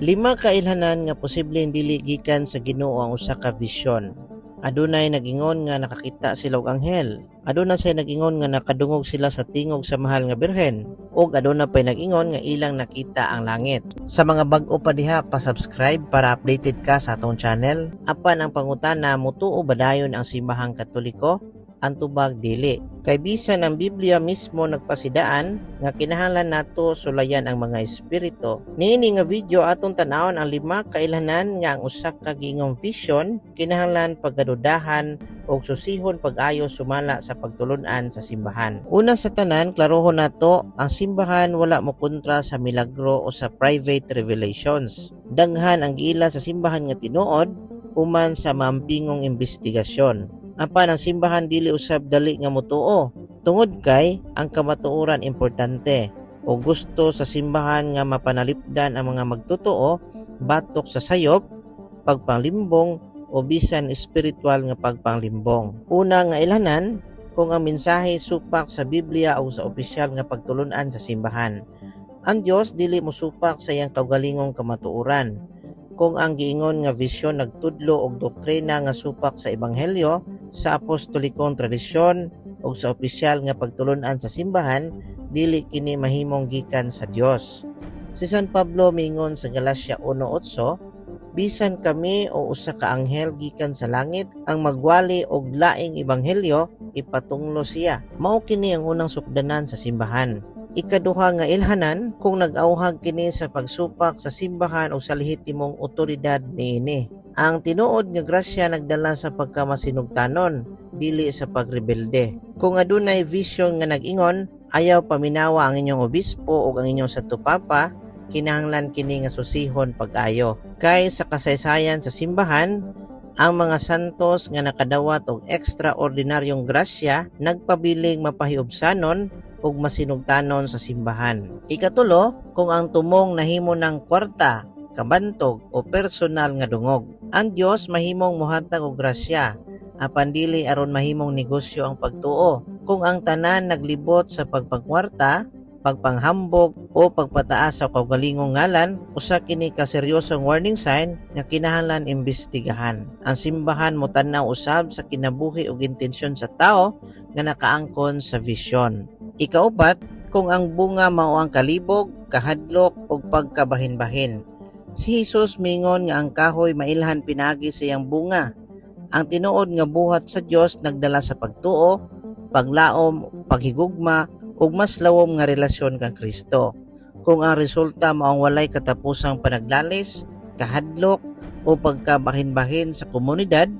Lima ka ilhanan nga posibleng dili gikan sa Ginoo ang usa ka bisyon. Adunay nagingon nga nakakita sila og anghel. Aduna say nagingon nga nakadungog sila sa tingog sa Mahal nga Birhen. Ug aduna pay nagingon nga ilang nakita ang langit. Sa mga bag-o pa diha, pa-subscribe para updated ka sa atong channel. Apan ang pangutana, mutuo ba dayon ang Simbahang Katoliko? Ang tubag, dili. Kay bisan ang Biblia mismo nagpasidaan nga kinahanglan nato sulayan ang mga espiritu. Niini nga video, atong tan-awon ang lima ka ilhanan nga ang usa ka giingong vision kinahanglan pagkadudahan og susihon pag-ayo sumala sa pagtulun-an sa simbahan. Una sa tanan, klarohon nato, ang simbahan wala mo kontra sa milagro o sa private revelations. Daghan ang giila sa simbahan nga tinuod human sa maampingong investigasyon. Apan ang simbahan dili usab dali nga motuo tungod kay ang kamatuoran importante o gusto sa simbahan nga mapanalipdan ang mga magtotoo batok sa sayop, pagpanglimbong o bisan espiritual nga pagpanglimbong. Una nga ilhanan, kung ang mensahe supak sa Biblia o sa opisyal nga pagtulunan sa simbahan. Ang Dios dili mosupak sa iyang kaugalingong kamatuoran. Kung ang giingon nga visyon nagtudlo og doktrina nga supak sa ebanghelyo, sa apostolikong tradisyon ug sa opisyal nga pagtulunan sa simbahan, dili kini mahimong gikan sa Dios. Si San Pablo miingon sa Galacia 1:8, "Bisan kami o usa ka anghel gikan sa langit ang magwali og laing ebanghelyo, ipatunglo siya." Mao kini ang unang sukdanan sa simbahan. Ikaduha nga ilhanan, kung nag-awhag kini sa pagsupak sa simbahan o sa lehitimong otoridad niini. Ang tinuod nga grasya nagdala sa pagkamasinugtanon, dili sa pagrebelde. Kung adunay vision nga nag-ingon, "Ayaw paminawa ang inyong obispo ug ang inyong Santo Papa," kinahanglan kini nga susihon pag-ayo. Kay sa kasaysayan sa simbahan, ang mga santos nga nakadawat og ekstraordinaryong grasya nagpabiling mapahiubsanon ug masinugtanon sa simbahan. Ikatulo, kung ang tumong nahimo ng kwarta, kabantog o personal nga dungog. Ang Dios mahimong mohatag og grasya, apan dili aron mahimong negosyo ang pagtuo. Kung ang tanan naglibot sa pagpangkwarta, pagpanghambog o pagpataas sa kaugalingong ngalan, usa kini ka seryosong warning sign nga kinahanglan imbestigahan. Ang simbahan motan-aw usab sa kinabuhi ug intensyon sa tao nga nakaangkon sa visyon. Ikaupat, kung ang bunga mao ang kalibog, kahadlok ug pagkabahin-bahin. Si Jesus mingon nga ang kahoy mailhan pinaagi sa iyang bunga. Ang tinuod nga buhat sa Dios nagdala sa pagtuo, paglaom, paghigugma ug mas lawom nga relasyon kang Kristo. Kung ang resulta mao ang walay katapusang panaglalis, kahadlok o pagkabahin-bahin sa komunidad,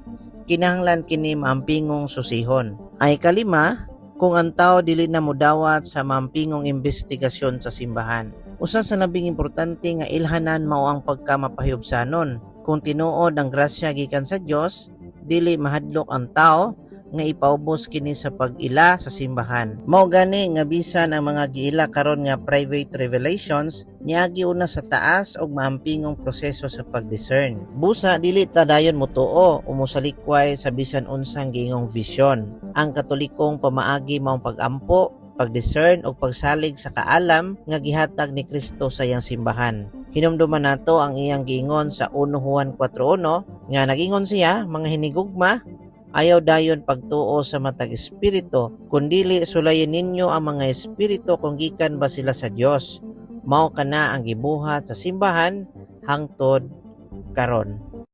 kinahanglan kini maampingong susihon. Ay kalima, kung ang tao dili na modawat sa maampingong investigasyon sa simbahan. Usa sa labing importante nga ilhanan mao ang pagkamapahiubsanon. Kung tinuod ang grasya gikan sa Dios, dili mahadlok ang tao nga ipaubos kini sa pag-ila sa simbahan. Mao gani nga bisan ang mga giila karon nga private revelations niagi una sa taas og maampingong proseso sa pag-discern. Busa dili ta dayon motuo o mosalikway sa bisan unsang giingong vision. Ang Katolikong pamaagi mao ang pag-ampo, pag-discern ug pagsalig sa kaalam nga gihatag ni Kristo sa iyang simbahan. Hinumduman nato ang iyang giingon sa 1 Juan 4:1 nga nagingon siya, "Mga hinigugma, ayaw dayon pagtuo sa matag espiritu, kundili sulayin ninyo ang mga espiritu kung gikan ba sila sa Dios." Mao kana ang gibuhat sa simbahan hangtod karon.